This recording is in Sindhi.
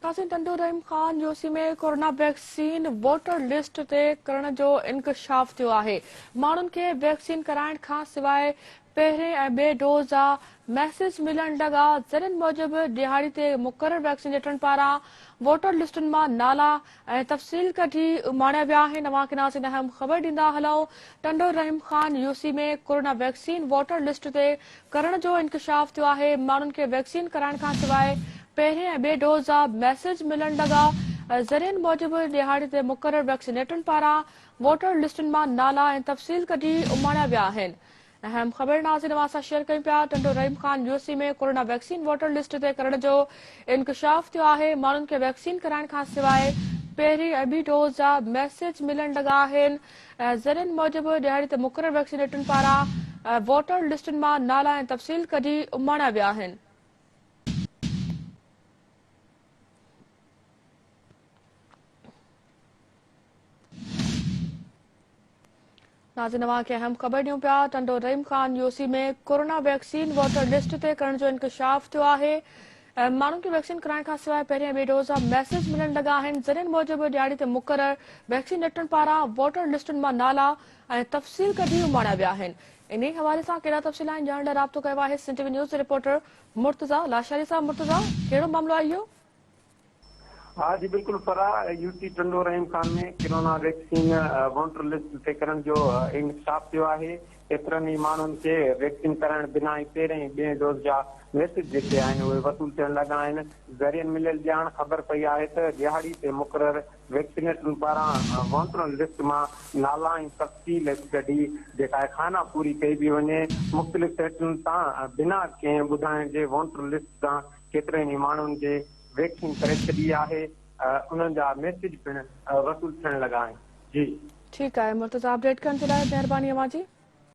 ناظرين Tando Rahim Khan UC ۾ corona vaccine voter list تي ڪرڻ جو انڪشاف ٿيو آهي ماڻهن کي ويڪسين ڪرائڻ کان سواء پهرين ۽ ٻئي ڊوز جا ميسيج ملڻ لڳا ذريعن موجب ڏهاڙي تي مقرر ويڪسينيٽرن پاران ووٽر لسٽن مان نالا ۽ تفصيل ڪڍي اماڻيا ويا آهن اوهان کي ناظرين اهم خبر ڏيندا هلون Tando Rahim Khan U C ۾ corona vaccine voter list تي ڪرڻ جو انڪشاف ٿيو آهي ماڻهن کي ويڪسين ڪرائڻ کان سواء پهرين ۽ ٻئي ڊوز جا ميسيج ملڻ لڳا ذريعن موجب ڏهاڙي تي مقرر ويڪسينيٽرن پاران ووٽر لسٽن مان نالا ۽ تفصيل ڪڍي اماڻيا ويا آهن اهم خبر ناظرين اوهان سان شيئر ڪيون پيا Tando Rahim Khan U C ۾ corona vaccine voter list تي ڪرڻ جو انڪشاف ٿيو آهي ماڻهن کي ويڪسين ڪرائڻ کان سواء پهرين ۽ ٻي ڊوز جا ميسيج ملڻ لڳا آهن ذريعن موجب ڏهاڙي تي مقرر ويڪسينيٽرن پاران ووٽر لسٽن مان نالا ۽ تفصيل ڪڍي اماڻيا ويا آهن. ناظرين اوهان کي اهم خبر ڏيون پيا Tando Rahim Khan U C ۾ corona vaccine voter list تي ڪرڻ جو انڪشاف ٿيو آهي ماڻهن کي ويڪسين ڪرائڻ کان سواء پهرين ٻي ڊوز جا ميسيج ملڻ لڳا آهن ذريعن موجب ڏهاڙي تي مقرر ويڪسينيٽرن پاران ووٽر لسٽن مان نالا ۽ تفصيل ڪڍي اماڻيا ويا آهن انهي حوالي سان ڪهڙا تفصيل آهن ڄاڻڻ لاء رابطو ڪيو آهي سنڌ ٽي وي نيوز جي رپورٽر مرتضيٰ لاشاري سان مرتضيٰ ڪهڙو معاملو آهي اهو؟ ها جي بلڪل Farah U C Tando Rahim Khan ۾ corona vaccine voter list تي ڪرڻ جو انڪشاف ٿيو آهي ڪيترن ئي ماڻهن کي ويڪسين ڪرائڻ بنا ئي پهرين ۽ ٻئين ڊوز جا ميسيج جيڪي آهن اهي وصول ٿيڻ لڳا آهن ذريعن مليل ڄاڻ خبر پئي آهي ته ڏهاڙي تي مقرر ويڪسينيٽرن پاران ووٽر لسٽ مان نالا ۽ تفصيل ڪڍي جيڪا آهي خانه پوري ڪئي پئي وڃي مختلف سيٽن تان بنا ڪنهن ٻڌائڻ جي ووٽر لسٽ تان ڪيترن ئي ماڻهن جي ويڪسين ڪري ڇڏي آهي انهن جا ميسيج پڻ وصول ٿيڻ لڳا آهن جي. ٺيڪ آهي مرتضيٰ اپڊيٽ ڪرڻ جي لاء مهرباني اوهان جي.